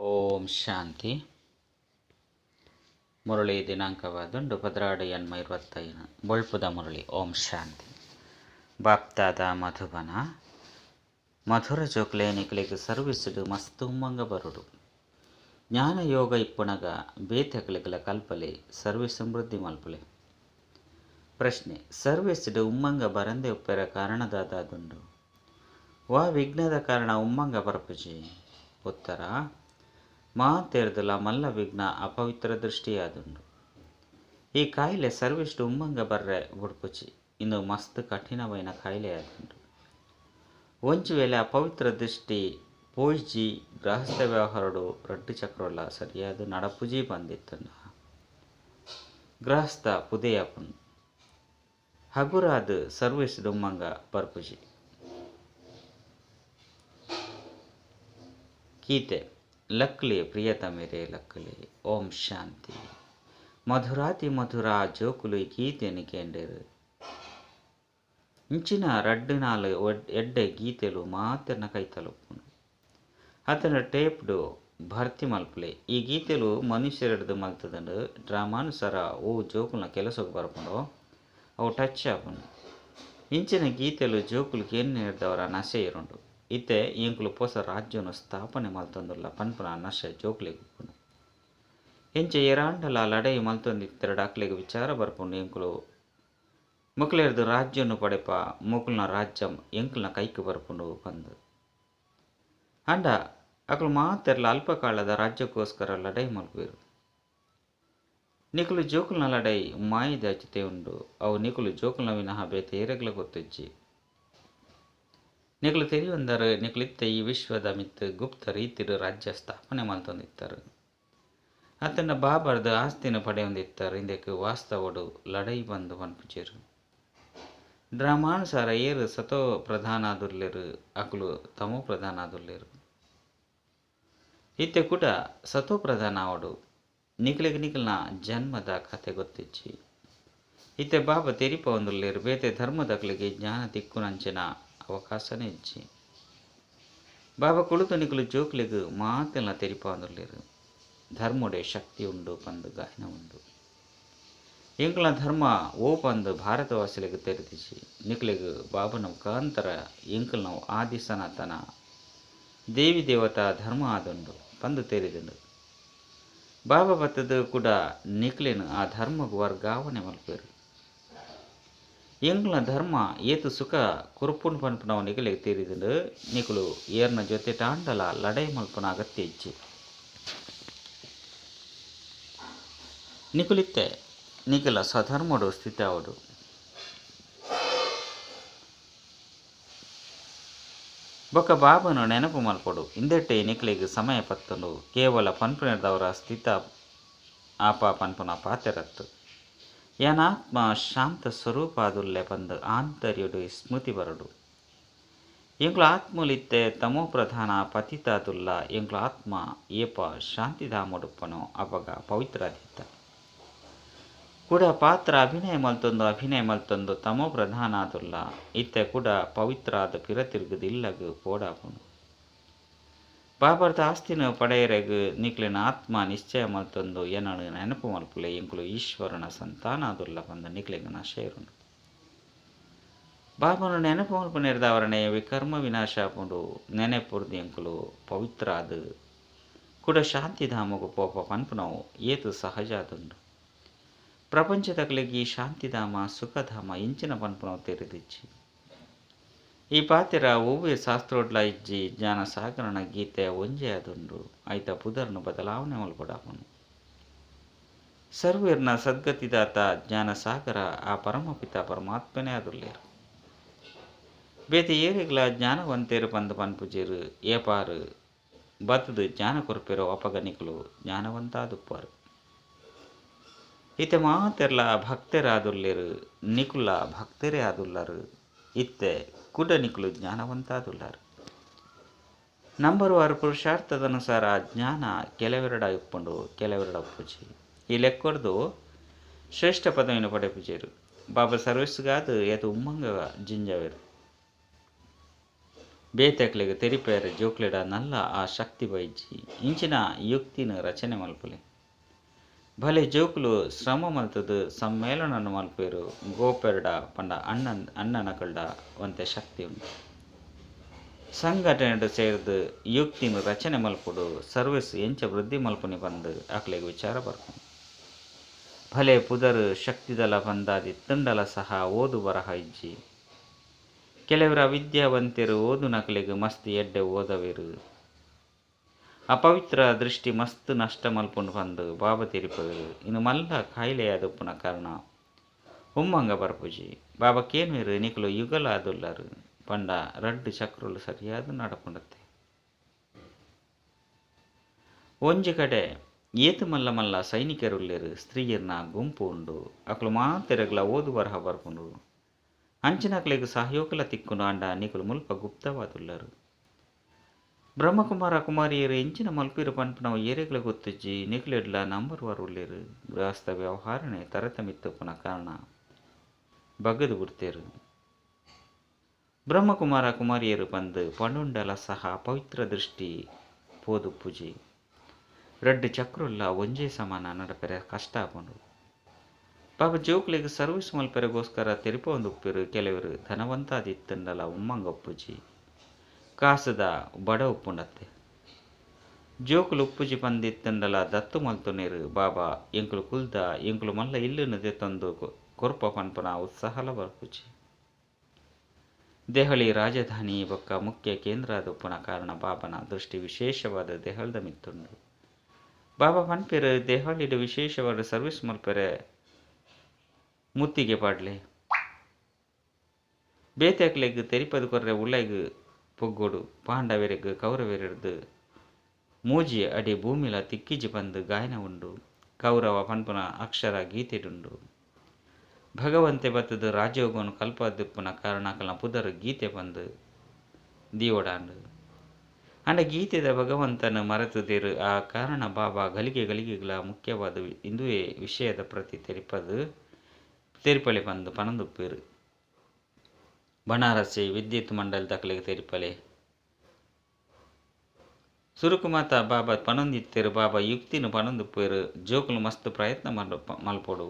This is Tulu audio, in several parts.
ಓಂ ಶಾಂತಿ. ಮುರಳಿ ದಿನಾಂಕವಾದುಂಡು 12/8/25. ಬೊಳ್ಪುದ ಮುರಳಿ. ಓಂ ಶಾಂತಿ. ಬಾಪ್ತಾದ ಮಧುಬನ ಮಧುರ ಜೋಕ್ಲೆ ನಿಕ್ಲೆಗ್ ಸರ್ವಿಸ್ಡ್ ಮಸ್ತ್ ಉಮ್ಮಂಗ ಬರುಡು. ಜ್ಞಾನ ಯೋಗ ಇಪ್ಪುನಗ ಬೇತೆಕ್ಲೆಗ್ಲ ಕಲ್ಪಲೆ ಸರ್ವಿಸ್ ಸಮೃದ್ಧಿ ಮಲ್ಪಲೆ. ಪ್ರಶ್ನೆ: ಸರ್ವಿಸ್ಡ್ ಉಮ್ಮಂಗ ಬರಂದೆ ಉಪ್ಪೆರ ಕಾರಣದಾದುಂಡು ವಾ ವಿಘ್ನದ ಕಾರಣ ಉಮ್ಮಂಗ ಬರಪುಜಿ? ಉತ್ತರ: ಮಾತೆರ್ದಲ ಮಲ್ಲ ವಿಘ್ನ ಅಪವಿತ್ರ ದೃಷ್ಟಿಯಾದುಂಡು. ಈ ಕಾಯಿಲೆ ಸರ್ವಿಸ್ಡ್ ಉಮ್ಮಂಗ ಬರ್ರೆ ಬುಡ್ಪುಜಿ. ಇಂದು ಮಸ್ತ್ ಕಠಿಣವೈನ ಕಾಯಿಲೆ ಆದುಂಡು. ಒಂಜಿ ವೇಳೆ ಅಪವಿತ್ರ ದೃಷ್ಟಿ ಪೋಯ್ಜಿ ಗೃಹಸ್ಥ ವ್ಯವಹಾರಡು ರಡ್ಡು ಚಕ್ರಲ ಸರಿಯಾದ ನಡಪುಜಿ ಬಂದಿತ್ತಂಡ ಗೃಹಸ್ಥ ಪುದೆಯಾಪುಂಡು. ಹಗುರಾದ ಸರ್ವಿಸ್ಡ್ ಉಮ್ಮಂಗ ಬರ್ಪುಜಿ. ಗೀತೆ ಲಕ್ಲೆ ಪ್ರಿಯತಮೆರೆ ಲಕ್ಲೆ. ಓಂ ಶಾಂತಿ. ಮಧುರಾತಿ ಮಧುರ ಜೋಕುಲು ಗೀತೆಯನ್ನು ಕೇಂಡೇರು. ಇಂಚಿನ ರಡ್ಡು ನಾಲು ಎಡ್ಡೆ ಗೀತೆಲು ಮಾತೆರ್ನ ಕೈ ತಲುಪುಂಡು. ಅತನ ಟೇಪ್ಡು ಭರ್ತಿ ಮಲ್ಪಲೆ. ಈ ಗೀತೆಲು ಮನುಷ್ಯರೆಡ್ದು ಮಲ್ತದಂಡು ಡ್ರಾಮಾನುಸಾರ ಓ ಜೋಕುಲ್ನ ಕೆಲಸಕ್ಕೆ ಬರ್ಪುಂಡು ಅವು ಟಚ್ ಆಪುಂಡು. ಇಂಚಿನ ಗೀತೆಲು ಜೋಕುಲು ಕೇನ್ನೇರ್ದವರ ನಶೆ ಇರುಂಡು. ಇತ್ತೆ ಎಂಕುಲು ಪೊಸ ರಾಜ್ಯನು ಸ್ಥಾಪನೆ ಮಲ್ತೊಂದುಲ್ಲ ಪನ್ಪುನ ನಶೆ ಜೋಕುಲೆಗ್ ಉಪ್ಪುಂಡು. ಎಂಚ ಏರಾಂಡಲ ಲಡೈ ಮಲ್ತೊಂದಿತ್ತೆರಡು ಅಕ್ಲೆಗ್ ವಿಚಾರ ಬರ್ಪುಂಡು. ಎಂಕುಲು ಮೊಕ್ಲೆರ್ದು ರಾಜ್ಯನು ಪಡೆಪ ಮೊಕುಲ್ನ ರಾಜ್ಯ ಎಂಕುಲ್ನ ಕೈಕ್ ಬರ್ಪುಂಡು ಪಂದು. ಅಂಡ ಅಕುಲು ಮಾತೆರ್ಲ ಅಲ್ಪಕಾಲದ ರಾಜ್ಯಕ್ಕೋಸ್ಕರ ಲಡೈ ಮಲ್ಪುವೆರು. ನಿಕುಲು ಜೋಕುಲ್ನ ಲಡೈ ಮಾಯಿದ ಜೊತೆ ಉಂಡು. ಅವು ನಿಕುಲು ಜೋಕುಲ್ನ ವಿನಃ ಬೇತೆ ಏರೆಗ್ಲ ಗೊತ್ತಿಜ್ಜಿ. ನಿಕುಲು ತೆರಿಯೊಂದರು ನಿಕುಲಿತ್ತೆ ಈ ವಿಶ್ವದ ಮಿತ್ತು ಗುಪ್ತ ರೀತಿಡು ರಾಜ್ಯ ಸ್ಥಾಪನೆ ಮಲ್ತೊಂದಿತ್ತಾರೆ. ಅತನ ಬಾಬರ್ದ ಆಸ್ತಿನ ಪಡೆಯೊಂದಿತ್ತಾರೆ. ಇಂದಕ್ಕೆ ವಾಸ್ತವಡು ಲಡೈ ಬಂದು ಪನ್ಪುಜೆರು. ಡ್ರಾಮಾನುಸಾರ ಏರು ಸತೋ ಪ್ರಧಾನಾದುಲ್ಲೆರು ಅಕುಲು ತಮೋ ಪ್ರಧಾನಾದುಲ್ಲೆರು. ಇತ್ತೆ ಕೂಡ ಸತೋ ಪ್ರಧಾನ ಅವಡು. ನಿಕಲಿಗೆ ನಿಕಲ್ನ ಜನ್ಮದ ಕತೆ ಗೊತ್ತಿಜ್ಜಿ. ಇತ್ತೆ ಬಾಬಾ ತೆರಿಪ ಒಂದುಲ್ಲೇರು. ಬೇತೆ ಧರ್ಮದಕ್ಲಿಗೆ ಜ್ಞಾನ ತಿಕ್ಕುನಂಚಿನ ಅವಕಾಶನೇ ಇಜ್ಜಿ. ಬಾಬಾ ಕುಳಿತು ನಿಕಲು ಜೋಕ್ಲಿಗೆ ಮಾತೆಲ್ಲ ತೆರಿಪ ಒಂದುಲ್ಲೇರು. ಧರ್ಮಡೆ ಶಕ್ತಿ ಉಂಡು ಪಂದು ಗಾಯನ ಉಂಡು. ಎಂಕಲ್ನ ಧರ್ಮ ಓ ಪಂದು ಭಾರತವಾಸಿಲಿಗೆ ತೆರೆದಿಜಿ. ನಿಕಲಿಗೆ ಬಾಬನ ಮುಖಾಂತರ ಎಂಕಲ್ನ ಆದಿ ಸನಾತನ ದೇವಿ ದೇವತಾ ಧರ್ಮ ಆದುಂಡು ಪಂದು ತೆರೆದುಂಡು. ಬಾಬಾ ಬತ್ತದ ಕೂಡ ನಿಕ್ಲೇನು ಆ ಧರ್ಮಗ್ ವರ್ಗಾವಣೆ ಮಲ್ಪೇರು. ಎಂಕಲ್ನ ಧರ್ಮ ಏತು ಸುಖ ಕುರುಪುಣ್ ಪನ್ಪುನವು ನಿಕಲಿಗೆ ತೆರೆದುಂಡು. ನಿಕಲು ಏರ್ನ ಜೊತೆ ಟಾಂಡಲ ಲಡೈ ಮಲ್ಪುನ ಅಗತ್ಯ ಇಜ್ಜಿ. ನಿಕುಲಿತ್ತೆ ನಿಕಲ ಸ್ವಧರ್ಮಡು ಸ್ಥಿತ ಅವಡು. ಬೊಕ್ಕ ಬಾಬನು ನೆನಪು ಮಲ್ಪೊಡು. ಇಂದೆಟ್ಟೆ ನಿಕ್ಲೆಗ್ ಸಮಯ ಪತ್ತುಂಡು. ಕೇವಲ ಪನ್ಪುನೆರ್ದವರ ಸ್ಥಿತ ಆಪ ಪನ್ಪುನ ಪಾತೆರತ್ತು. ಯಾನಾತ್ಮ ಶಾಂತ ಸ್ವರೂಪಾದುಲ್ಲೆ ಪಂದು ಆಂತರ್ಯಡು ಸ್ಮೃತಿ ಬರಡು. ಎಂಕ್ಲ ಆತ್ಮಲಿತ್ತೆ ತಮೋ ಪ್ರಧಾನ ಪತಿತಾದುಲ್ಲ. ಎಂಕ್ಲ ಆತ್ಮ ಏಪ ಶಾಂತಿಧಾಮಡುಪ್ಪನೋ ಅಪಗ ಪವಿತ್ರಾದಿತ್ತ. ಕೂಡ ಪಾತ್ರ ಅಭಿನಯ ಮಲ್ತೊಂದು ಅಭಿನಯ ಮಲ್ತೊಂದು ತಮೋ ಪ್ರಧಾನ ಆದುಲ್ಲ. ಇತ್ತೆ ಕೂಡ ಪವಿತ್ರಾದ ಪಿರತಿರ್ಗದಿಲ್ಲಗ್ ಪೋಡಾಪುಂಡು. ಬಾಬರ್ದ ಆಸ್ತಿನ ಪಡೆಯರೆಗ್ ನಿಕ್ಲೆನ ಆತ್ಮ ನಿಶ್ಚಯ ಮಲ್ತೊಂದು ಏನನು ನೆನಪು ಮಲ್ಪುಲೆ. ಎಂಕುಲು ಈಶ್ವರನ ಸಂತಾನ ಆದುಲ್ಲ ಪಂದು ನಿಕ್ಲೆಗ್ ನಶೆ ಇರುಂಡು. ಬಾಬನು ನೆನಪು ಮಲ್ಪುನೆರ್ದವರನೆ ವಿಕರ್ಮ ವಿನಾಶ ಆಪುಂಡು. ನೆನೆಪುರ್ದು ಎಂಕುಲು ಪವಿತ್ರಾದ ಕೂಡ ಶಾಂತಿಧಾಮಗು ಪೋಪ ಪನ್ಪುನವು ಏತು ಸಹಜ ಆದುಂಡು. ಪ್ರಪಂಚದಕ್ಲೆಗ್ ಈ ಶಾಂತಿಧಾಮ ಸುಖಧಾಮ ಇಂಚಿನ ಪನ್ಪುನವು ತೆರೆದಿಜ್ಜಿ. ಈ ಪಾತೆರ ಒವ್ವೆ ಶಾಸ್ತ್ರೋಡ್ಲ ಇಜ್ಜಿ. ಜ್ಞಾನ ಸಾಗರಣ ಗೀತೆ ಒಂಜೆ ಆದುಂಡು. ಐತ ಪುದರ್ನು ಬದಲಾವಣೆ ಮಲ್ಪೊಡಾಪುಂಡು. ಸರ್ವೇರ್ನ ಸದ್ಗತಿದಾತ ಜ್ಞಾನ ಸಾಗರ ಆ ಪರಮಪಿತ ಪರಮಾತ್ಮನೇ ಆದುಲ್ಲೇರು. ಬೇತೆ ಏರೆಗ್ಲ ಜ್ಞಾನವಂತೇರು ಪಂದು ಪನ್ಪುಜೇರು. ಏಪಾರು ಬತ್ತದು ಜ್ಞಾನ ಕೊರ್ಪೆರೋ ಅಪಗನಿಕುಲು ಜ್ಞಾನವಂತಾದುಪ್ಪಾರು. ಇತ್ತೆ ಮಾತೆರ್ಲ ಭಕ್ತರಾದುಲ್ಲೇರು. ನಿಕುಲ ಭಕ್ತರೇ ಆದುಲ್ಲರು. ಇತ್ತೆ ಕುಡ ನಿಕುಲು ಜ್ಞಾನವಂತಾದುಲ್ಲಾರು. ನಂಬರ್ ವಾರು ಪುರುಷಾರ್ಥದನುಸಾರ ಜ್ಞಾನ ಕೆಲವೆರಡ ಇಪ್ಪುಂಡು ಕೆಲವೆರಡ ಉಪ್ಪುಜಿ. ಈ ಲೆಕ್ಕೊರ್ದು ಶ್ರೇಷ್ಠ ಪದವಿಯನ್ನು ಪಡೆಪುಜೇರು. ಬಾಬಾ ಸರ್ವಿಸ್ಗಾದು ಏತು ಉಮ್ಮಂಗ ಜಿಂಜವೇರು. ಬೇತೆಕ್ಲೆಗ್ ತೆರಿಪೆರೆ ಜೋಕ್ಲೆಡ ನಲ್ಲ ಆ ಶಕ್ತಿ ಬೈಜಿ ಇಂಚಿನ ಯುಕ್ತಿನ ರಚನೆ ಮಲ್ಪುಲೆ. ಭಲೆ ಜೋಕುಲು ಶ್ರಮ ಮಲ್ತುದು ಸಮ್ಮೇಳನ ಮಲ್ಪೆರು ಗೋಪೆರ್ಡ ಪಂಡ ಅಣ್ಣನಕಲ್ಡ ಒಂತೆ ಶಕ್ತಿ ಉಂಡು. ಸಂಘಟನೆ ಸೇರ್ದು ಯುಕ್ತಿನ ರಚನೆ ಮಲ್ಪುಡು ಸರ್ವಿಸ್ ಎಂಚ ವೃದ್ಧಿ ಮಲ್ಪುನಿ ಪಂದ್ ಅಕ್ಲೆಗ್ ವಿಚಾರ ಬರ್ಪುಂಡು. ಭಲೆ ಪುದರ್ ಶಕ್ತಿದಲ ಪಂದಾದಿ ತುಂಡಲ ಸಹ ಓದು ಬರಹ ಇಜ್ಜಿ. ಕೆಲವರ ವಿದ್ಯಾವಂತೆರು ಓದುನಕಲೆಗ್ ಮಸ್ತ್ ಎಡ್ಡೆ ಓದವೆರು. ಅಪವಿತ್ರ ದೃಷ್ಟಿ ಮಸ್ತ್ ನಷ್ಟ ಮಲ್ಪುಂಡು ಪಂದ್ ಬಾಬಾ ತೆರಿಪವೆರು. ಇನ್ನು ಮಲ್ಲ ಕಾಯಿಲೆಯಾದುಪ್ಪುನ ಕಾರಣ ಉಮ್ಮಂಗ ಬರ್ಪುಜಿ. ಬಾಬಾ ಕೇನ್ವೆರು ನಿಕುಲು ಯುಗಲಾದುಲ್ಲರು ಪಂಡ ರಡ್ಡು ಚಕ್ರಲು ಸರಿಯಾದ ನಡಪುಂಡತ್ತೆ. ಒಂಜಿ ಕಡೆ ಏತು ಮಲ್ಲ ಮಲ್ಲ ಸೈನಿಕರುಲ್ಲೆರು ಸ್ತ್ರೀಯರ್ನ ಗುಂಪು ಉಂಡು. ಅಕಲು ಮಾತೆರೆಗ್ಲ ಓದು ಬರಹ ಬರ್ಪುಂಡು. ಅಂಚಿನಕ್ಲೆಗ್ ಸಹಯೋಗಲ ತಿಕ್ಕುಂಡು ಅಂಡ ನಿಕುಲು ಮುಲ್ಪ ಗುಪ್ತವಾದುಲ್ಲರು. ಬ್ರಹ್ಮಕುಮಾರ ಕುಮಾರಿಯರು ಎಂಚಿನ ಮಲ್ಪಿರು ಪನ್ಪುನವು ಏರೆಗ್ಲ ಗೊತ್ತುಜ್ಜಿ. ನಿಕ್ಲೆಡ್ಲ ನಂಬರ್ ವಾರ್ ಉಲ್ಲೆರು. ಗೃಹಸ್ಥ ವ್ಯವಹಾರನೆ ತರತಮಿತ್ತುಪ್ಪುನ ಕಾರಣ ಬಗ್ಗದು ಬಿಡ್ತೇರು. ಬ್ರಹ್ಮಕುಮಾರ ಕುಮಾರಿಯರು ಪಂದ್ ಪಂಡುಂಡಲ ಸಹ ಪವಿತ್ರ ದೃಷ್ಟಿ ಪೋದುಪ್ಪುಜಿ. ರಡ್ಡು ಚಕ್ರುಲ್ಲ ಒಂಜೇ ಸಮಾನ ನಡಪೆರೆ ಕಷ್ಟ ಆಪುಂಡು. ಪಾಪ ಜೋಕ್ಲೆಗ್ ಸರ್ವಿಸ್ ಮಲ್ಪೆರೆಗೋಸ್ಕರ ತೆರಿಪೊಂದುಪ್ಪೆರು. ಕೆಲವರು ಧನವಂತಾದಿತ್ತಂಡಲ ಉಮ್ಮಂಗ ಉಪ್ಪುಜಿ. ಕಾಸದ ಬಡ ಉಪ್ಪುಂಡತ್ತೆ. ಜೋಕುಲು ಉಪ್ಪುಜಿ ಪಂದಿತ್ತಂಡಲ ದತ್ತು ಮಲ್ತುನೇರು. ಬಾಬಾ ಎಂಕುಲು ಕುಲ್ದ ಎಂಕುಲು ಮಲ್ಲ ಇಲ್ಲುನು ದೆತ್ತೊಂದು ಕೊರ್ಪ ಪನ್ಪುನ ಉತ್ಸಾಹಲ ಬರ್ಪುಜಿ. ದೆಹಲಿ ರಾಜಧಾನಿ ಬೊಕ್ಕ ಮುಖ್ಯ ಕೇಂದ್ರ ಉಪ್ಪುನ ಕಾರಣ ಬಾಬನ ದೃಷ್ಟಿ ವಿಶೇಷವಾದ ದೆಹಲಿದ ಮಿತ್ತುಂಡು. ಬಾಬಾ ಪನ್ಪೆರು ದೆಹಲಿಡ್ ವಿಶೇಷವಾದ ಸರ್ವಿಸ್ ಮಲ್ಪೆರೆ ಮುತ್ತಿಗೆ ಪಾಡ್ಲೆ. ಬೇತೆಕ್ಲೆಗ್ ತೆರಿಪದು ಕೊರ್ರೆ ಉಲೈಗ್ ಪೊಗ್ಗೊಡು. ಪಾಂಡವೆರೆಗ್ ಕೌರವೆರೆರ್ದ್ ಮೂಜಿ ಅಡಿ ಭೂಮಿಲ ತಿಕ್ಕಿಜಿ ಪಂದ್ ಗಾಯನ ಉಂಡು. ಕೌರವ ಪನ್ಪುನ ಅಕ್ಷರ ಗೀತೆಡುಂಡು. ಭಗವಂತೆ ಬತ್ತದ ರಾಜಯೋಗನು ಕಲ್ಪದಿಪ್ಪುನ ಕಾರಣ ಅಕಲ್ನ ಪುದರ್ ಗೀತೆ ಪಂದ್ ದೀವೊಡಾಂಡ್. ಅಂಡ ಗೀತೆದ ಭಗವಂತನ ಮರೆತುದಿರು. ಆ ಕಾರಣ ಬಾಬಾ ಗಳಿಗೆ ಗಳಿಗೆಗಳ ಮುಖ್ಯವಾದ ಇಂದುವೇ ವಿಷಯದ ಪ್ರತಿ ತೆರಿಪಲೆ ಪಂದ್ ಪನೊಂದುಪ್ಪೆರು. ಬನಾರಸಿ ವಿದ್ಯುತ್ ಮಂಡಲ ದಕಲೆಗ್ ತೆರಿಪಲೆ. ಸುರುಕು ಮಾತ ಬಾಬಾ ಪನೊಂದಿತ್ತೆರು. ಬಾಬಾ ಯುಕ್ತಿನ ಪನೊಂದುಪ್ಪೆರು. ಜೋಕುಲು ಮಸ್ತ್ ಪ್ರಯತ್ನ ಮಲ್ಪೊಡು.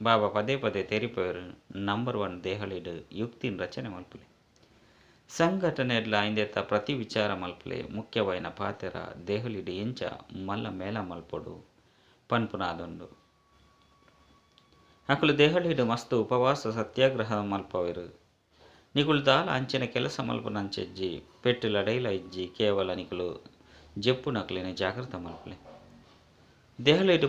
ಬಾಬಾ ಪದೇ ಪದೇ ತೆರಿಪೆರು. ನಂಬರ್ 1 ದೆಹಲಿಡ್ ಯುಕ್ತಿನ ರಚನೆ ಮಲ್ಪುಲೆ. ಸಂಘಟನೆಡ್ಲ ಇಂದೆತ ಪ್ರತಿ ವಿಚಾರ ಮಲ್ಪುಲೆ. ಮುಖ್ಯವಾಯಿನ ಪಾತೆರ ದೆಹಲಿಡ್ ಎಂಚ ಮಲ್ಲ ಮೇಳ ಮಲ್ಪೊಡು ಪನ್ಪುನಾದುಂಡು. ಅಕುಲು ದೆಹಲಿಡ್ ಮಸ್ತ್ ಉಪವಾಸ ಸತ್ಯಾಗ್ರಹ ಮಲ್ಪವೆರು. ನಿಕುಲು ದಾಲ ಅಂಚಿನ ಕೆಲಸ ಮಲ್ಪುನಂಚೆಜ್ಜಿ. ಪೆಟ್ಟು ಲಡೈಲ ಇಜ್ಜಿ. ಕೇವಲ ನಿಕುಲು ಜೆಪ್ಪುನಕ್ಲೆನ್ ಜಾಗೃತ ಮಲ್ಪುಲೆ. ದೆಹಲಿಡ್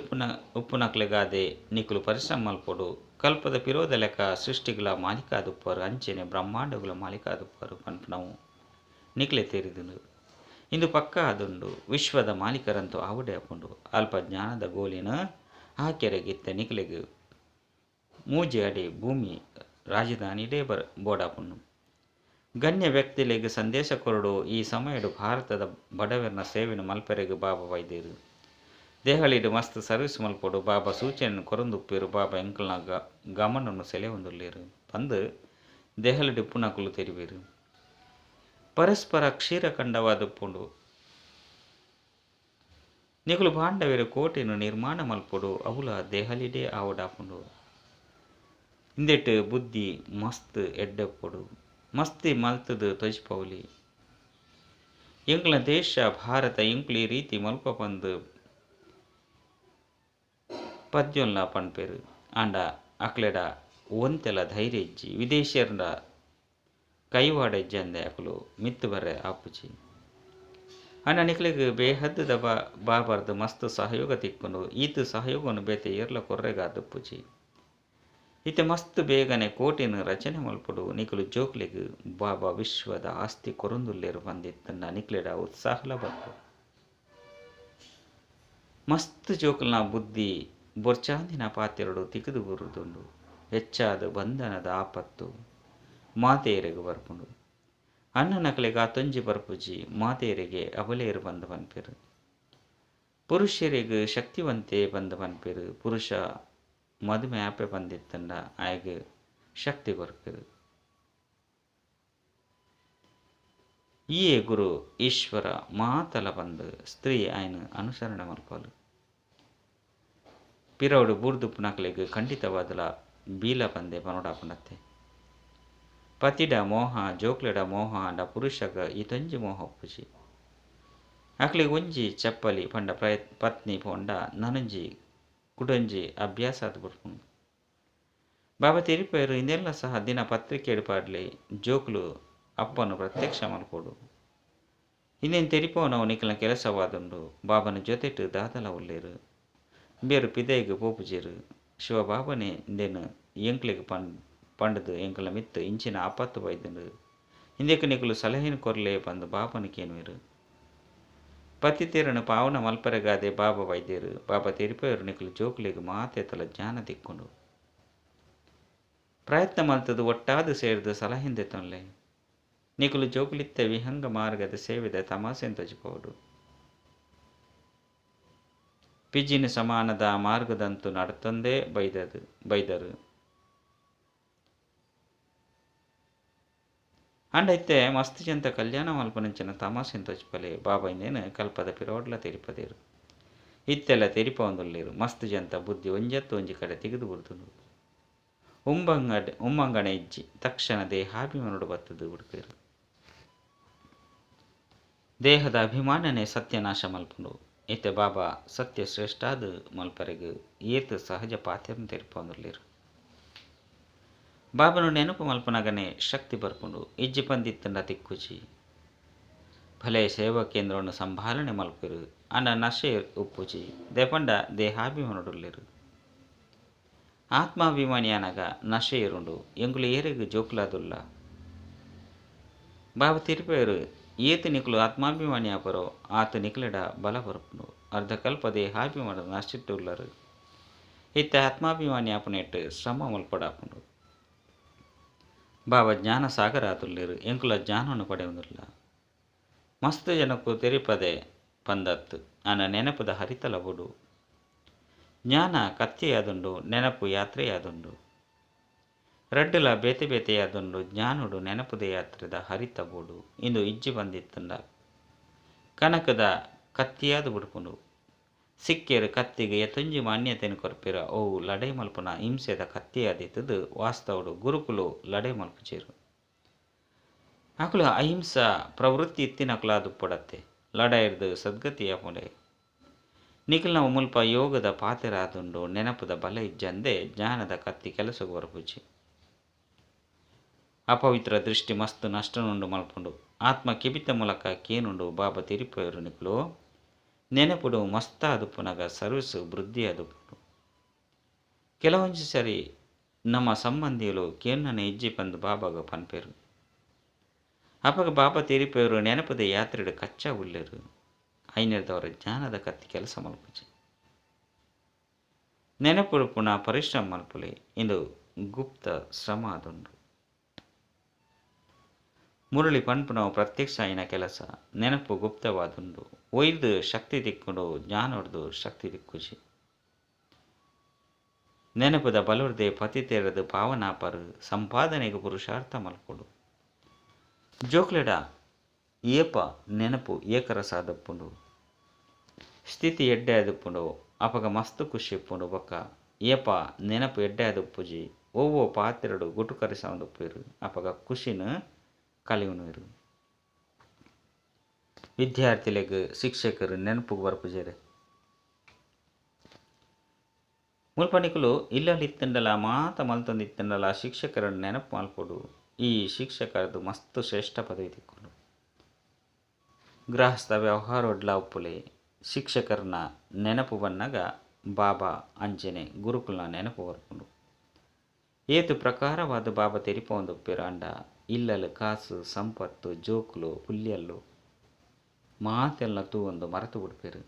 ಉಪ್ಪುನಕ್ಲೆಗಾದೆ ನಿಕುಲು ಪರಿಶ್ರಮ ಮಲ್ಪೊಡು. ಕಲ್ಪದ ಪಿರೋದ ಲೆಕ್ಕ ಸೃಷ್ಟಿಗಳ ಮಾಲೀಕಾದುಪ್ಪರು ಅಂಚೆನೆ ಬ್ರಹ್ಮಾಂಡಗಳ ಮಾಲೀಕಾದುಪ್ಪರು ಪನ್ಪುನವು ನಿಕ್ಲೆ ತೆರಿದುಂಡು. ಇಂದು ಪಕ್ಕ ಆದುಂಡು. ವಿಶ್ವದ ಮಾಲೀಕರಂತೂ ಆವುಡೆ ಆಪುಂಡು. ಅಲ್ಪ ಜ್ಞಾನದ ಗೋಲಿನ ಆಕೆರೆಗಿತ್ತ ನಿಕ್ಲೆಗ್ ಮೂಜಿ ಅಡಿ ಭೂಮಿ ರಾಜಧಾನಿಡೇ ಬೋಡಾಪುಂಡು. ಗಣ್ಯ ವ್ಯಕ್ತಿಲೆಗ್ ಸಂದೇಶ ಕೊರಡು. ಈ ಸಮಯಡು ಭಾರತದ ಬಡವೆರ್ನ ಸೇವೆನು ಮಲ್ಪೆರೆಗ್ ಬಾಬಾ ಬೈದೆರು. ದೆಹಲಿಡ್ ಮಸ್ತ್ ಸರ್ವಿಸ್ ಮಲ್ಪೊಡು. ಬಾಬಾ ಸೂಚನೆ ಕೊರೊಂದುಪ್ಪೆರು. ಬಾಬಾ ಎಂಕಲ್ನ ಗಮನನು ಸೆಳೆವೊಂದುಲ್ಲೆರು ಪಂದ್ ದೆಹಲಿಡ್ ಉಪ್ಪುನಕುಲು ತೆರಿವೆರು. ಪರಸ್ಪರ ಕ್ಷೀರಖಂಡವಾದುಪ್ಪುಂಡು. ನಿಕುಲು ಪಾಂಡವೆರು ಕೋಟೆನು ನಿರ್ಮಾಣ ಮಲ್ಪೊಡು. ಅವುಲ ದೆಹಲಿಡೇ ಆವೊಡಾಪುಂಡು. ಇಂದೆಟ್ ಬುದ್ಧಿ ಮಸ್ತ್ ಎಡ್ಡೆಪ್ಪೊಡು. ಮಸ್ತಿ ಮಲ್ತುದು ತೊಜಿಪೌಲಿ. ಎಂಕ್ಲ ದೇಶ ಭಾರತ ಎಂಕುಲು ಈ ರೀತಿ ಮಲ್ಪ ಪಂದ್ ಪದ್ಯೊನ್ಲ ಪನ್ಪೆರು. ಆಂಡ ಅಕ್ಲೆಡ ಒಂತೆಲ ಧೈರ್ಯ ಇಜ್ಜಿ. ವಿದೇಶಿಯರ್ನ ಕೈವಾಡ ಇಜ್ಜಂದೆ ಅಕುಲು ಮಿತ್ತ್ ಬರ್ರೆ ಆಪುಜಿ. ಆಂಡ ನಿಕ್ಲೆಗ್ ಬೇಹದ್ದುದ ಬಾಬರ್ದ್ ಮಸ್ತ್ ಸಹಯೋಗ ತಿಕ್ಕುಂಡು. ಈತ್ ಸಹಯೋಗನು ಬೇತೆ ಏರ್ಲ ಕೊರ್ರೆಗಾದುಪ್ಪುಜಿ. ಇತ್ತೆ ಮಸ್ತ್ ಬೇಗನೆ ಕೋಟೆನು ರಚನೆ ಮಲ್ಪೊಡು. ನಿಕುಲು ಜೋಕ್ಲೆಗ್ ಬಾಬಾ ವಿಶ್ವದ ಆಸ್ತಿ ಕೊರೊಂದುಲ್ಲೆರು ಪಂದಿತ್ತಂಡ ನಿಕ್ಲೆಡ ಉತ್ಸಾಹಲ ಬರ್ಪುಂಡು. ಮಸ್ತ್ ಜೋಕುಲ್ನ ಬುದ್ಧಿ ಬೊರ್ಚಾಂದಿನ ಪಾತೆರಡು ತಿಕ್ಕುದು ಬುರುದುಂಡು. ಹೆಚ್ಚಾದ ಬಂಧನದ ಆಪತ್ತು ಮಾತೆಯರಿಗೆ ಬರ್ಪುಂಡು. ಅಣ್ಣನಕಲೆಗ್ ಆತೊಂಜಿ ಬರ್ಪುಜಿ. ಮಾತೆಯರಿಗೆ ಅಬಲೇರು ಪಂದ್ ಪನ್ಪೆರು. ಪುರುಷರಿಗೆ ಶಕ್ತಿವಂತೆ ಪಂದ್ ಪನ್ಪೆರು. ಪುರುಷ ಮದುಮೆ ಆಪೆ ಪಂದಿತ್ತಂಡ ಆಯಗ್ ಶಕ್ತಿ ಕೊರ್ಪೆರು. ಈಯೇ ಗುರು ಈಶ್ವರ ಮಾತಲ ಬಂದು ಸ್ತ್ರೀ ಆಯ್ನ ಅನುಸರಣೆ ಮಲ್ಪಲು. ಪಿರವುಡು ಬೂರ್ದುಪ್ಪುನಕಲೆಗ್ ಖಂಡಿತವಾದಲ ಬೀಲ ಪಂದೆ ಪನೊಡಾಪುಂಡತ್ತೆ. ಪತಿಡ ಮೋಹ ಜೋಕ್ಲೆಡ ಮೋಹ ಆಂಡ ಪುರುಷಗ ಈತೊಂಜಿ ಮೋಹ ಉಪ್ಪುಜಿ. ಅಕ್ಲೆಗ್ ಒಂಜಿ ಚಪ್ಪಲಿ ಪಂಡ ಪತ್ನಿ ಪೋಂಡ ನನೊಂಜಿ ಕುಡೊಂಜಿ ಅಭ್ಯಾಸ ಆದ್ ಬುಡ್ಪುಂಡು. ಬಾಬಾ ತೆರಿಪೇರು ಇಂದೆಲ್ಲ ಸಹ ದಿನ ಪತ್ರಿಕೆಡ್ ಪಾಡ್ಲೆ ಜೋಕ್ಲು ಅಪ್ಪನು ಪ್ರತ್ಯಕ್ಷ ಮಲ್ಪೊಡು. ಇಂದೆನ್ ತೆರಿಪೋನವು ನಿಕಲ್ನ ಕೆಲಸವಾದುಂಡು. ಬಾಬನ ಜೊತೆಟ್ ದಾದಲ ಉಲ್ಲೇರು ಬೇರು ಪಿದೈಗ್ ಪೋಪುಜೆರು. ಶಿವಬಾಬನೇ ಇಂದೆನ್ ಎಂಕ್ಲೆಗ್ ಪಂಡ್ದ್ ಎಂಕಲ್ನ ಮಿತ್ತ್ ಇಂಚಿನ ಆಪತ್ತು ಬೈದುಂಡು ಇಂದೆಕ್ ನಿಕುಲು ಸಲಹೆನ್ ಕೊರ್ಲೆ ಪಂದ್ ಬಾಬನ ಕೇನುವೆರು. ಪತಿತೇರನ ಪಾವನ ಮಲ್ಪರೆಗಾದೆ ಬಾಬಾ ಬೈದೇರು. ಬಾಬಾ ತೆರಿಪೇರು ನಿಕುಲು ಜೋಕ್ಲೆಗ್ ಮಾತೆತಲ ಜ್ಞಾನ ತಿಕ್ಕುಂಡು. ಪ್ರಯತ್ನ ಮಲ್ತದು ಒಟ್ಟಾದ ಸೇರ್ದು ಸಲಹೆನ್ ದೆತೊನ್ಲೆ. ನಿಕುಲು ಜೋಕುಲಿತ್ತ ವಿಹಂಗ ಮಾರ್ಗದ ಸೇವೆದ ತಮಾಸೆನ್ ತೋಜಿಪೋಡು. ಪಿಜಿನ ಸಮಾನದ ಮಾರ್ಗದಂತು ನಡತೊಂದೇ ಬೈದರು. ಅಂಡ ಇತ್ತೆ ಮಸ್ತ್ ಜಂತ ಕಲ್ಯಾಣ ಮಲ್ಪನಂಚಿನ ತಮಾಸೆನ್ ತೋಜಿಪಲೆ. ಬಾಬಾ ಇಂದೇನು ಕಲ್ಪದ ಪಿರೋಡ್ಲ ತೆರಿಪದೇರು. ಇತ್ತೆಲ್ಲ ತೆರಿಪೊಂದುಲ್ಲೇರು. ಮಸ್ತ್ ಜಂತ ಬುದ್ಧಿ ಒಂಜತ್ತು ಒಂಜಿ ಕಡೆ ತೆಗೆದು ಬಿಡ್ದುಂಡು. ಉಮ್ಮಂಗಣೆ ಇಜ್ಜಿ ತಕ್ಷಣ ದೇಹಾಭಿಮಾನೋಡು ಬತ್ತದು ಬಿಡ್ಪೇರು. ದೇಹದ ಅಭಿಮಾನನೆ ಸತ್ಯನಾಶ ಮಲ್ಪುಂಡು. ಇತ್ತೆ ಬಾಬಾ ಸತ್ಯ ಶ್ರೇಷ್ಠಾದ ಮಲ್ಪರೆಗ್ ಏತ್ ಸಹಜ ಪಾತ್ರನ್ ತೆರಿಪೊಂದುಲ್ಲೇರು. ಬಾಬನು ನೆನಪು ಮಲ್ಪನಗನೆ ಶಕ್ತಿ ಬರ್ಪುಂಡು. ಇಜ್ಜಿ ಪಂದಿತ್ತಂಡ ತಿಕ್ಕುಜಿ. ಭಲೆ ಸೇವಾ ಕೇಂದ್ರವನ್ನು ಸಂಭಾಲನೆ ಮಲ್ಪೆರು ಅಂಡ ನಶೆ ಉಪ್ಪುಜಿ. ದೇಪಂಡ ದೇಹಾಭಿಮಾನೋಡುಲ್ಲೇರು. ಆತ್ಮಾಭಿಮಾನಿಯಾನಗ ನಶೆ ಇರುಂಡು. ಎಂಕುಲು ಏರೆಗ್ ಜೋಕುಲಾದುಲ್ಲ. ಬಾಬಾ ತಿರುಪೇರು ಏತು ನಿಕುಲು ಆತ್ಮಾಭಿಮಾನಿ ಆಪರೋ ಆತ ನಿಕಲೆಡ ಬಲ ಬರಪುಂಡು. ಅರ್ಧಕಲ್ಪ ದೇಹಾಭಿಮಾನದ ನಶಿಟ್ಟುಲ್ಲರು. ಇತ್ತೆ ಆತ್ಮಾಭಿಮಾನಿ ಆಪುನೆಟ್ ಶ್ರಮ ಮಲ್ಪಡಾಪುಂಡು. ಬಾಬಾ ಜ್ಞಾನ ಸಾಗರ ಆತುಲ್ಲೇರು. ಎಂಕುಲ ಜ್ಞಾನವನ್ನು ಪಡೆಯುವುದಿಲ್ಲ. ಮಸ್ತ್ ಜನಕ್ಕೂ ತೆರಿಪದೆ ಪಂದತ್ತು ಆನ ನೆನಪುದ ಹರಿತಲ ಬುಡು. ಜ್ಞಾನ ಕತ್ತಿಯಾದುಂಡು, ನೆನಪು ಯಾತ್ರೆಯಾದುಂಡು. ರಡ್ಡುಲ ಬೇತೆ ಬೇತೆಯಾದುಂಡು. ಜ್ಞಾನುಡು ನೆನಪುದ ಯಾತ್ರೆದ ಹರಿತ ಬೋಡು. ಇಂದು ಇಜ್ಜಿ ಬಂದಿತ್ತಂಡ ಕನಕದ ಕತ್ತಿಯಾದ ಬುಡ್ಪುಂಡು. ಸಿಕ್ಕೇರು ಕತ್ತಿಗೆ ಎತ್ತೊಂಜಿ ಮಾನ್ಯತೆಯನ್ನು ಕೊರ್ಪಿರ. ಅವು ಲಡೈ ಮಲ್ಪುನ ಹಿಂಸೆದ ಕತ್ತಿಯಾದಿತ್ತದು. ವಾಸ್ತವಡು ಗುರುಕುಲು ಲಡೈ ಮಲ್ಪುಜೇರು. ಅಕುಲು ಅಹಿಂಸಾ ಪ್ರವೃತ್ತಿ ಇತ್ತಿನಕುಲಾದುಪ್ಪಡತ್ತೆ. ಲಡೈರ್ದು ಸದ್ಗತಿಯಾಪುಂಡೆ. ನಿಖಿಲ್ನ ಮುಲ್ಪ ಯೋಗದ ಪಾತೆರಾದುಂಡು. ನೆನಪುದ ಬಲ ಇಜ್ಜಂದೆ ಜ್ಞಾನದ ಕತ್ತಿ ಕೆಲಸಕ್ಕೆ ಬರಪುಜಿ. ಅಪವಿತ್ರ ದೃಷ್ಟಿ ಮಸ್ತ್ ನಷ್ಟನುಂಡು ಮಲ್ಪುಂಡು. ಆತ್ಮ ಕಿಬಿತ ಮೂಲಕ ಕೇನುಂಡು. ಬಾಬಾ ತಿರುಪೇರು ನಿಕುಲು ನೆನಪುಡು ಮಸ್ತಾದುಪ್ಪುನಗ ಸರ್ವಿಸ್ ವೃದ್ಧಿ ಆದುಪ್ಪುಂಡು. ಕೆಲವೊಂಜಿ ಸರಿ ನಮ್ಮ ಸಂಬಂಧಿಗಳು ಕೇನ್ನನೆ ಇಜ್ಜಿ ಪಂದು ಬಾಬಾಗ ಪನ್ಪೇರು. ಅಪಗ ಬಾಬಾ ತಿರುಪೇರು ನೆನಪದ ಯಾತ್ರೆಡು ಕಚ್ಚಾ ಉಲ್ಲೇರು. ಐನೆರ್ದವರ ಜ್ಞಾನದ ಕತ್ತಿ ಕೆಲಸ ಮಲ್ಪುಜಿ. ನೆನಪುಡು ಪುನಃ ಪರಿಶ್ರಮ ಮಲ್ಪುಲೆ. ಇಂದು ಗುಪ್ತ ಶ್ರಮ ಆದುಂಡು. ಮುರಳಿ ಪನ್ಪುನವು ಪ್ರತ್ಯಕ್ಷ ಆಯಿನ ಕೆಲಸ. ನೆನಪು ಗುಪ್ತವಾದುಂಡು. ಒಯ್ದು ಶಕ್ತಿ ದಿಕ್ಕುಂಡು, ಜ್ಞಾನೊಡ್ದು ಶಕ್ತಿ ದಿಕ್ಕುಜಿ. ನೆನಪುದ ಬಲುರ್ದೆ ಪತಿ ತೇರದು ಪಾವನಾಪರು ಸಂಪಾದನೆಗೆ ಪುರುಷಾರ್ಥ ಮಲ್ಪೊಡು. ಜೋಕ್ಲೆಡ ಏಪ ನೆನಪು ಏಕರಸ ಆದಪ್ಪುಂಡು. ಸ್ಥಿತಿ ಎಡ್ಡೆ ಆದಪ್ಪುಂಡು. ಅಪಗ ಮಸ್ತ್ ಖುಷಿ ಇಪ್ಪುಂಡು. ಬೊಕ್ಕ ಏಪ ನೆನಪು ಎಡ್ಡೆ ಆದಪ್ಪುಜಿ. ಒವ್ವೋ ಪಾತ್ರೆಡು ಗುಟುಕರಿಸೊಂದುಪ್ಪುವೆರು. ಅಪಗ ಖುಷಿನ ಕಲಿಯುನುವೆರು. ವಿದ್ಯಾರ್ಥಿಲೆಗ್ ಶಿಕ್ಷಕರು ನೆನಪುಗು ಬರ್ಪುಜೆರ್. ಮುಲ್ಪ ನಿಕುಲು ಇಲ್ಲಲ್ ಇತ್ತಂಡಲ ಮಾತ ಮಲ್ತೊಂದು ಇತ್ತಂಡಲ ಶಿಕ್ಷಕರನ್ನು ನೆನಪು ಮಲ್ಪೊಡು. ಈ ಶಿಕ್ಷಕರದು ಮಸ್ತ್ ಶ್ರೇಷ್ಠ ಪದವಿ ತಿಕ್ಕುಂಡು. ಗೃಹಸ್ಥ ವ್ಯವಹಾರೊಡ್ಲ ಉಪ್ಪುಲೆ. ಶಿಕ್ಷಕರನ್ನ ನೆನಪು ಬನ್ನಗ ಬಾಬಾ ಅಂಚನೆ ಗುರುಕುಲ್ನ ನೆನಪು ಬರ್ಪುಂಡು. ಏತು ಪ್ರಕಾರವಾದ ಬಾಬಾ ತೆರಿಪೊಂದುಪ್ಪೆರ್ ಆಂಡ ಇಲ್ಲಲ್ ಕಾಸು ಸಂಪತ್ತು ಜೋಕುಲು ಪುಲ್ಯಲ್ಲು ಮಾತೆಲ್ಲ ತೂವೊಂದು ಮರೆತು ಬುಡ್ಪೆರ್.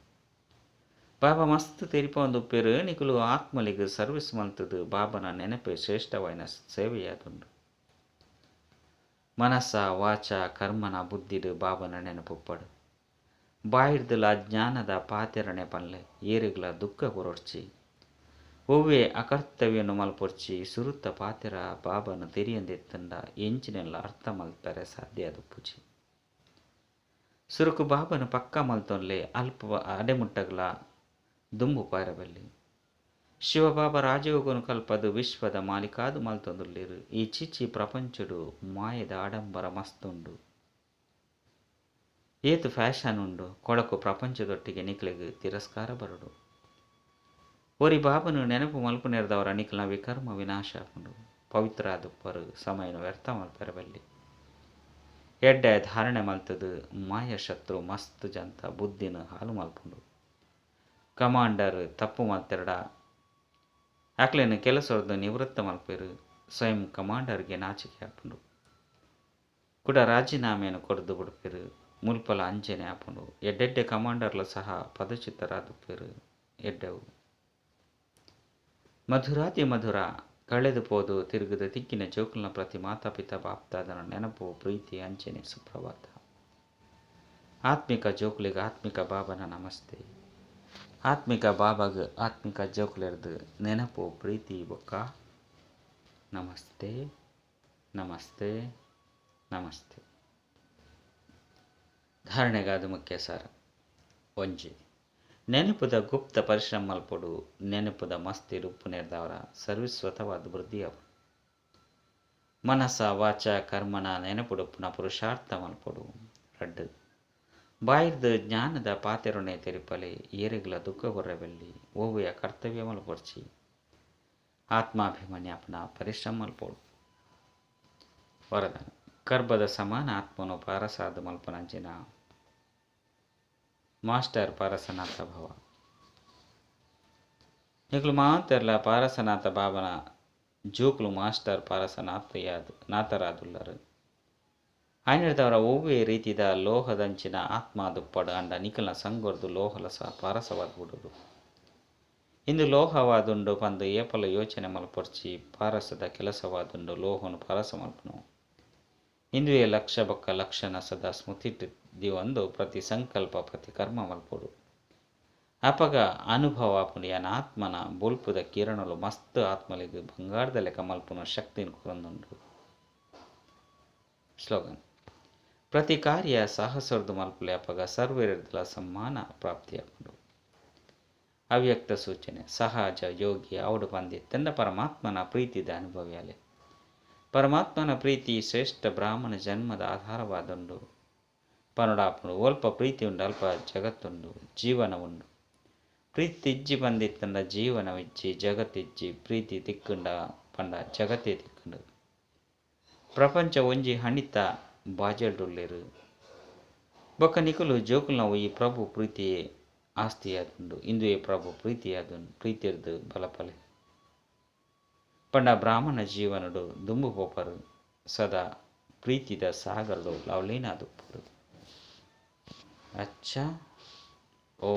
ಬಾಬಾ ಮಸ್ತ್ ತೆರಿಪೊಂದುಪ್ಪೆರ್. ನಿಕುಲು ಆತ್ಮಲಿಗ್ ಸರ್ವಿಸ್ ಮಲ್ತದು ಬಾಬನ ನೆನಪೆ ಶ್ರೇಷ್ಠವಾಯಿನ ಸೇವೆಯಾದುಂಡು. ಮನಸ ವಾಚ ಕರ್ಮನ ಬುದ್ಧಿಡು ಬಾಬನ ನೆನಪುಪ್ಪಡು. ಬಾಯಿಡ್ದಲ ಜ್ಞಾನದ ಪಾತೆರಣೆ ಪನ್ಲೆ. ಏರೆಗ್ಲ ದುಃಖ ಕೊರೊಡ್ಚಿ. ಒವ್ವೆ ಅಕರ್ತವ್ಯನು ಮಲ್ಪೊಡ್ಚಿ. ಸುರುತ್ತ ಪಾತೆರ ಬಾಬನ ತೆರಿಯಂದೆತ್ತಂಡ ಎಂಚಿನೆಲ್ಲ ಅರ್ಥ ಮಲ್ಪೆರೆ ಸಾಧ್ಯ ಆದುಪ್ಪುಜಿ. ಸುರುಕು ಬಾಬನು ಪಕ್ಕ ಮಲ್ತೊನ್ಲೆ ಅಲ್ಪ ಅಡೆಮುಟ್ಟಗಲ ದುಂಬು ಪಾರಬಲ್ಲಿ. ಶಿವಬಾಬಾ ರಾಜಯೋಗನು ಕಲ್ಪದು ವಿಶ್ವದ ಮಾಲೀಕಾದು ಮಲ್ತೊಂದುಲ್ಲೆರ್. ಈ ಚಿಚಿ ಪ್ರಪಂಚಡು ಮಾಯದ ಆಡಂಬರ ಮಸ್ತುಂಡು. ಏತು ಫ್ಯಾಷನ್ ಉಂಡು ಕೊಳಕು ಪ್ರಪಂಚದೊಟ್ಟಿಗೆ ನಿಕ್ಲೆಗ್ ತಿರಸ್ಕಾರ ಬರಡು. ಒರಿ ಬಾಬನು ನೆನಪು ಮಲ್ಪುನೆರ್ದವರ ನಿಕ್ಲ್ನ ವಿಕರ್ಮ ವಿನಾಶ ಆಪುಂಡು. ಪವಿತ್ರ ಆದುಪ್ಪರು ಸಮಯನು ವ್ಯರ್ಥ ಮಲ್ಪೆರಬಲ್ಲಿ. ಎಡ್ಡೆ ಧಾರಣೆ ಮಲ್ತದು ಮಾಯ ಶತ್ರು ಮಸ್ತ್ ಜಂತ ಬುದ್ಧಿನ ಹಾಲು ಮಲ್ಪುಂಡು. ಕಮಾಂಡರ್ ತಪ್ಪು ಮಲ್ತೆರಡ ಅಕ್ಲೆನ್ ಕೆಲಸೊರ್ದು ನಿವೃತ್ತ ಮಲ್ಪೆರು. ಸ್ವಯಂ ಕಮಾಂಡರ್ಗೆ ನಾಚಿಕೆ ಆಪುಂಡು. ಕುಡ ರಾಜೀನಾಮೆಯನ್ನು ಕೊರ್ದು ಬುಡ್ಪೆರು. ಮುಲ್ಪಲ ಅಂಚನೆ ಆಪುಂಡು. ಎಡ್ಡೆಡ್ಡೆ ಕಮಾಂಡರ್ಲ ಸಹ ಪದಚ್ಯುತರಾದುಪ್ಪೆರು. ಎಡ್ಡೆವು ಮಧುರಾತಿ ಮಧುರ ಕಳೆದು ಪೋದು ತಿರುಗದ ತಿಕ್ಕಿನ ಜೋಕುಲ್ನ ಪ್ರತಿ ಮಾತಾ ಪಿತಾ ಬಾಪ್ದಾದನ ನೆನಪು ಪ್ರೀತಿ ಅಂಚನೆ ಸುಪ್ರಭಾತ. ಆತ್ಮಿಕ ಜೋಕುಲಿಗೆ ಆತ್ಮಿಕ ಬಾಬನ ನಮಸ್ತೆ. ಆತ್ಮಿಕ ಬಾಬಾಗ ಆತ್ಮಿಕ ಜೋಕುಲೆರ್ದು ನೆನಪು ಪ್ರೀತಿ ಬೊಕ್ಕ ನಮಸ್ತೆ ನಮಸ್ತೆ ನಮಸ್ತೆ. ಧಾರಣೆಗಾದ ಮುಖ್ಯ ಸಾರ. ಒಂಜಿ ನೆನಪುದ ಗುಪ್ತ ಪರಿಶ್ರಮ ಮಲ್ಪೊಡು. ನೆನಪುದ ಮಸ್ತಿ ಉಪ್ಪುನೆರ್ದವರ ಸರ್ವಿಸ್ವತವಾದ ವೃದ್ಧಿಯಾಪುಂಡು. ಮನಸ ವಾಚ ಕರ್ಮನ ನೆನಪುಡುಪ್ಪುನ ಪುರುಷಾರ್ಥ ಮಲ್ಪೊಡು. ರಡ್ಡು ಬಾಯಿರ್ದು ಜ್ಞಾನದ ಪಾತೆರೊನೆ ತೆರಿಪಲೆ. ಏರೆಗ್ಲ ದುಃಖ ಕೊರ್ರೆಬಲ್ಲಿ. ಓವುಯ ಕರ್ತವ್ಯ ಮಲ್ಪೊರ್ಚಿ. ಆತ್ಮಾಭಿಮಾನ್ಯಾಪನ ಪರಿಶ್ರಮ ಮಲ್ಪೊಡು. ವರದಾನ ಕರ್ಬದ ಸಮಾನ ಆತ್ಮನು ಪಾರಸಾದ ಮಲ್ಪನಂಚಿನ ಮಾಸ್ಟರ್ ಪಾರಸನಾಥ ಭವ. ನಿಕ್ಲು ಮಾತೆರ್ಲ ಪಾರಸನಾಥ ಬಾಬನ ಜೋಕ್ಲು ಮಾಸ್ಟರ್ ಪಾರಸನಾಥ ಯಾದ್ ನಾಥರಾದುಲ್ಲರು. ಆಯ್ನೆಡ್ದವರ ಒವ್ವೇ ರೀತಿದ ಲೋಹದಂಚಿನ ಆತ್ಮ ದುಪ್ಪಡು ಅಂಡ ನಿಕಲ್ನ ಸಂಗೊರ್ದು ಲೋಹಲ ಸಹ ಪಾರಸವಾದ ಬಿಡುದು. ಇಂದು ಲೋಹವಾದುಂಡು ಪಂದು ಏಪಲ ಯೋಚನೆ ಮಲ್ಪೊರ್ಚಿ. ಪಾರಸದ ಕೆಲಸವಾದುಂಡು ಲೋಹನು ಪಾರಸ ಮಲ್ಪನು. ಇಂದುವೇ ಲಕ್ಷ ಬೊಕ್ಕ ಲಕ್ಷಣ ಸದಾ ಸ್ಮೃತಿ ದಿವಂದು ಪ್ರತಿ ಸಂಕಲ್ಪ ಪ್ರತಿ ಕರ್ಮ ಮಲ್ಪೊಡು. ಅಪಗ ಅನುಭವ ಆಪುಂಡು. ಯಾನ್ ಆತ್ಮನ ಬೊಲ್ಪುದ ಕಿರಣಲು ಮಸ್ತ್ ಆತ್ಮಲಿಗ್ ಬಂಗಾರದ ಲೆಕ್ಕ ಮಲ್ಪುನ ಶಕ್ತಿನ ಕೊರೊಂದುಂಡು. ಸ್ಲೋಗನ್ ಪ್ರತಿ ಕಾರ್ಯ ಸಾಹಸರ್ದು ಮಲ್ಪುಲೆ. ಅಪಗ ಸರ್ವೆರ್ದಲ ಸಮ್ಮಾನ ಪ್ರಾಪ್ತಿಯಾಪುಂಡು. ಅವ್ಯಕ್ತ ಸೂಚನೆ ಸಹಜ ಯೋಗಿ ಆವಡು ಪಂದಿತ್ತಂಡ ಪರಮಾತ್ಮನ ಪ್ರೀತಿದ ಅನುಭವಿಯಾಲೆ. ಪರಮಾತ್ಮನ ಪ್ರೀತಿ ಶ್ರೇಷ್ಠ ಬ್ರಾಹ್ಮಣ ಜನ್ಮದ ಆಧಾರವಾದುಂಡು. ಪನೊಡಾಪುಂಡು. ಅಲ್ಪ ಪ್ರೀತಿ ಉಂಡು ಅಲ್ಪ ಜಗತ್ತುಂಡು ಜೀವನ ಉಂಡು. ಪ್ರೀತಿ ಇಜ್ಜಿ ಬಂದಿತ್ತಂಡ ಜೀವನವಿಜ್ಜಿ ಜಗತ್ತಿಜ್ಜಿ. ಪ್ರೀತಿ ತಿಕ್ಕುಂಡ ಪಂಡ ಜಗತ್ತೇ ತಿಕ್ಕುಂಡು. ಪ್ರಪಂಚ ಒಂಜಿ ಹಣಿತ ಬಾಜೆಲ್ಡುಲ್ಲೆರು. ಬೊಕ್ಕ ನಿಕುಲು ಜೋಕುಲ್ನವು ಈ ಪ್ರಭು ಪ್ರೀತಿಯೇ ಆಸ್ತಿಯಾದುಂಡು. ಇಂದುವೇ ಪ್ರಭು ಪ್ರೀತಿಯಾದುಂಡು. ಪ್ರೀತಿರ್ದು ಬಲಪಲೆ ಪಂಡ ಬ್ರಾಹ್ಮಣ ಜೀವನಡು ದುಂಬು ಪೋಪರು. ಸದಾ ಪ್ರೀತಿದ ಸಾಗರಡು ಲವಲೀನಾದುಪ್ಪರು. ಅಚ್ಚ ಓ.